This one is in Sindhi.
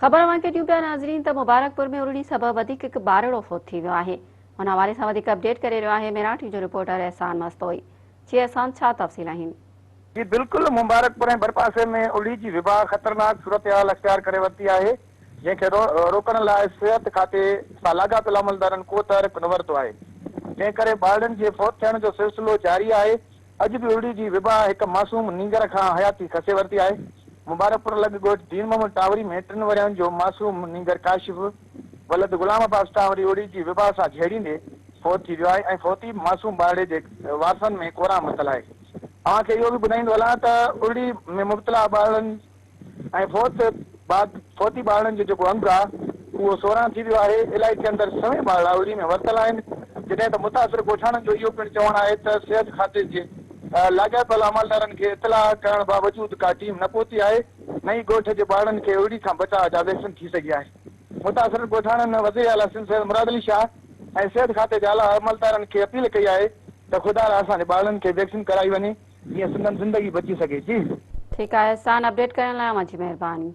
خبر اوهان کي ڏيون پيا ناظرين ته مبارڪپور ۾ ارڙي سبب وڌيڪ هڪ ٻارڙو فوت ٿي ويو آهي. ان حوالي سان وڌيڪ اپڊيٽ ڪري رهيو آهي ميراٺ جو رپورٽر احسان مستوئي. جي احسان ڇا تفصيل آهن؟ جي بلڪل مبارڪپور ۽ ڀرپاسي ۾ ارڙي جي وبا خطرناڪ صورتحال اختيار ڪري ورتي آهي جنهن کي روڪڻ لاء صحت کاتي سان لاڳاپيل عملدارن ڪو تحرڪ نه ورتو آهي جنهن ڪري ٻارڙن جي فوت ٿيڻ جو سلسلو جاري آهي اڄ به ارڙي جي وبا هڪ معصوم نينگر کان حياتي کسي ورتي آهي. مبارڪپور لڳ ڳوٺ دين محمد ٽانوري ۾ ٽن ورهين جو معصوم نينگر ڪاشف ولد غلام عباس ٽانوري ارڙي جي وبا سان جهيڙيندي فوت ٿي ويو آهي ۽ فوتي معصوم ٻارڙي جي وارثن ۾ ڪورام متل آهي. اوهان کي اهو به ٻڌائيندو هلان ته ارڙي ۾ مبتلا ٻارڙن ۽ فوت بعد فوتي ٻارڙن جو جيڪو انگ آهي اهو 16 ٿي ويو آهي، علائقي اندر سوين ٻارڙا الري ۾ ورتل آهن، جڏهن ته متاثر ڳوٺاڻن جو اهو پڻ چوڻ آهي ته صحت کاتي جي لاڳاپيل عملدارن کي اطلاع ڪرڻ باوجود ڪا ٽيم نه پهتي آهي نه ئي ڳوٺ جي ٻارڙن کي الري کان بچاء جا ويڪسين ٿي سگهي آهي. متاثر ڳوٺاڻن وزير اعليٰ سنڌ سيد مراد علي شاهه ۽ صحت کاتي جي اعليٰ عملدارن کي اپيل ڪئي آهي ته خدارا اسان جي ٻارڙن کي ويڪسين ڪرائي وڃي. جيئن سندن زندگي بچي سگهي جي. ٺيڪ آهي احسان اپڊيٽ ڪرڻ لاء اوهان جي مهرباني.